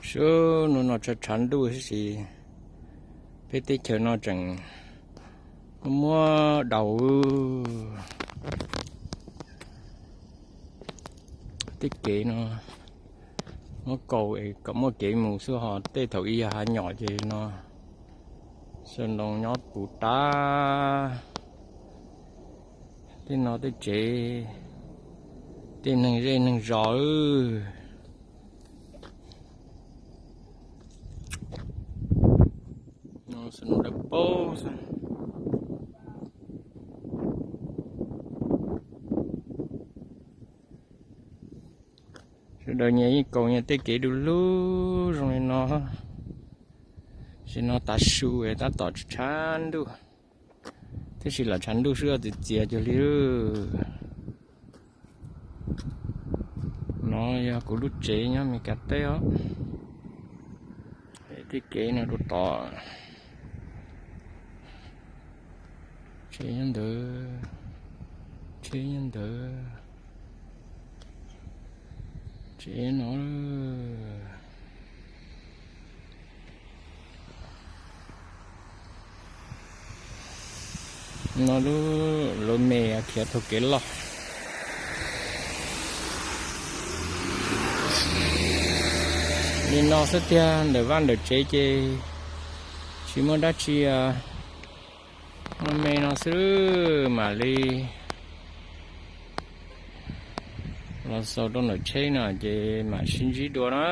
Sub, hnub no tshav tshav ntuj tab sis peb teb chaws no tseem muaj muab daus. Tej kev no muab kaus es kom muaj kev mus xwb, ho tej thaum ub yog hav nyom ces no xav ntoo nyob puv tas. Tej no tej tsev, tej neeg zej neeg zos. Xav ntoo dawb paug xwb. Sawv daws nyias yeej kaus nyias tej kev du lug zoo li no. Sim no tav su tab tom tshav ntuj, tab sis lam tshav ntuj xwb, txias txias cuag li. No yog kuv lub tsev nyob Meskas teb os. Tej kev no rau tod. Tsev nyob ntawd, tsev nyob ntawd, tsev no. No lub lawv me khiav taug kev loj. Li no xwb tiag, ntawm vaj ntawm tsev ces tsis muaj dab tsi, me no xwb mam li los xaus rau ntawm tsheb no ces mam sib ntsib dua na.